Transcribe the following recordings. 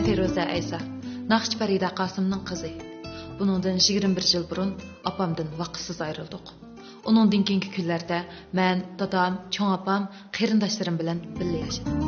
Мен Feruza Aysa, naqshchi Farida Qosimning qizi. Buningdan 21 yil burun opamdan vaqtsiz ayrildik. Uningdan keyingi kunlarda men, dadam, cho'ng opam, qarindoshlarim bilan birga yashadim.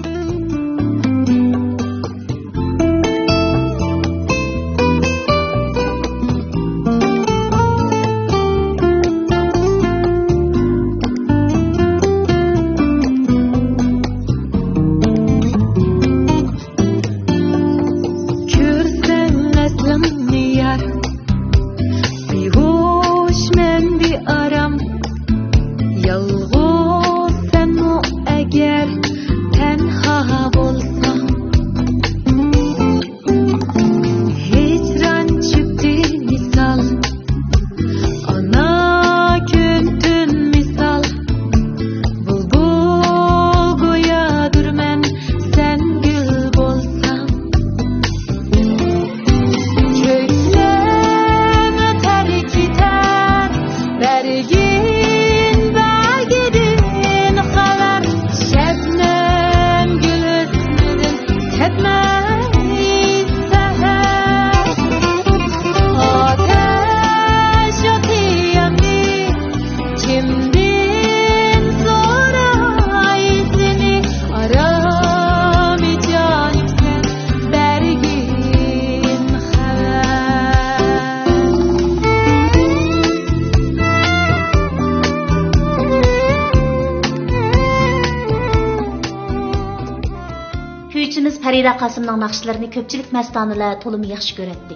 Farida Qosimning naqshlarini ko'pchilik mastonalar to'limi yaxshi ko'radi.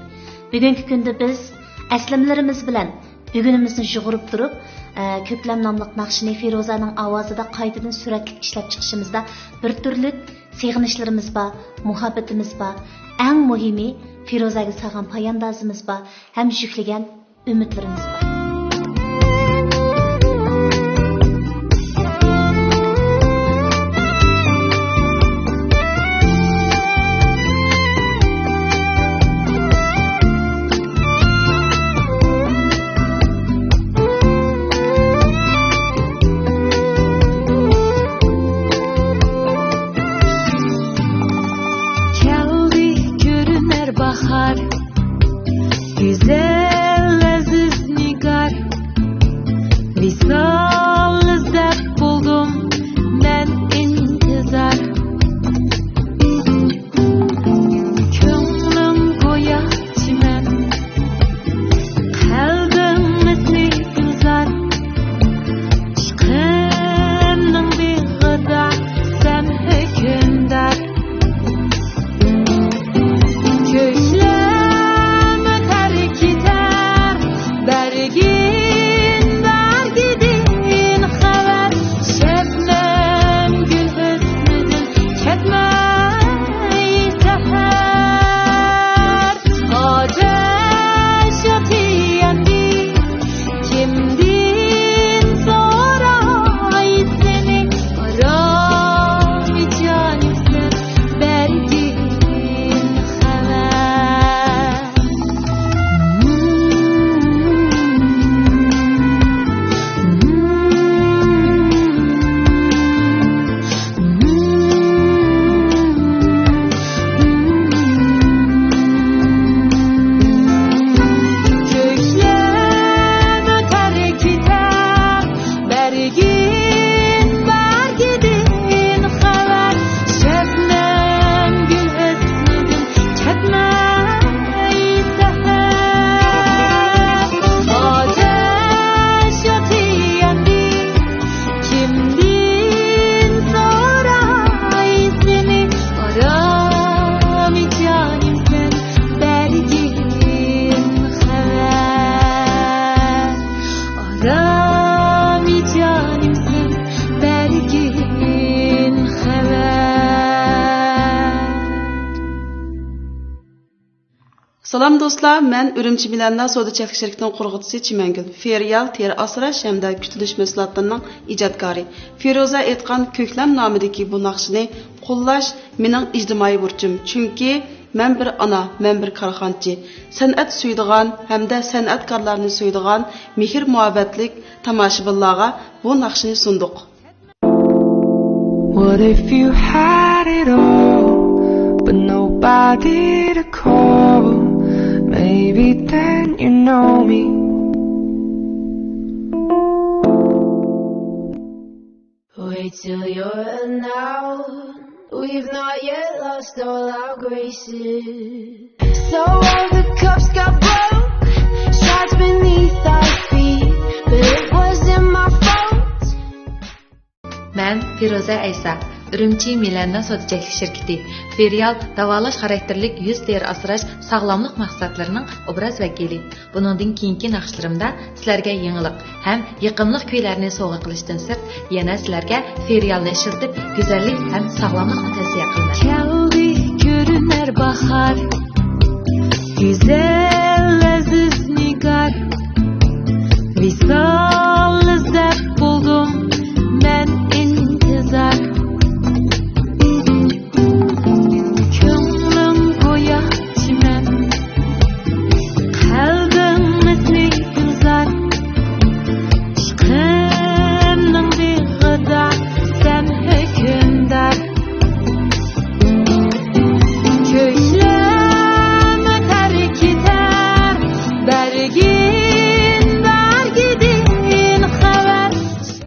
Bugungi kunda biz aslimlarimiz bilan bugunimizni yug'urib turib, Ko'klam nomli naqshini Feruzaning ovozida qaytadan suratli ishlab chiqishimizda bir turli seg'inishlarimiz bor, muhabbatimiz bor. Eng muhimi Feruzaga solgan poyandozimiz bor, ham yuklagan umidlarimiz bor. Güzel aziz nigar, visal izlab buldum men intizar. Ko'nglim go'yo chiman, qalbim misli gulzar. Ishqimning beg'ida sen hukmdor. Salam dostlar, mən Ürümçi Milənlər Soda Çəklik şirkətinin qurğucusu Çiməngül. Feryal teri asraş hamda kütülüş mahsulotlarının ijodkori. Feruza aytgan Ko'klam nomidagi bu naqshni qo'llash mening ijtimoiy burchim. Chunki men bir ana, men bir korxonchi. San'at suydigan hamda san'atkorlarni suydigan mehr-muhabbatlik tomoshabinlarga bu naqshni sunduq. What if you had it all, But nobody to call. Maybe then you know me. Wait till you're announced. We've not yet lost all our graces. So all the cups got broke, shards beneath our feet, but it wasn't my fault. Мен Фируза Айса, Үрümçi Milanda soda cheklik şirketi, Ferial davolash xarakterlik yuz teri asrash sog'lomlik maqsadlarining obraz vakili. Buningdan keyingi naqshlarimda sizlarga yangilik ham yiqimliq kuylarni sovg'a qilishdan sirt, yana sizlarga Ferialni ishlatib, go'zallik ham sog'lomlikni tavsiya qilaman.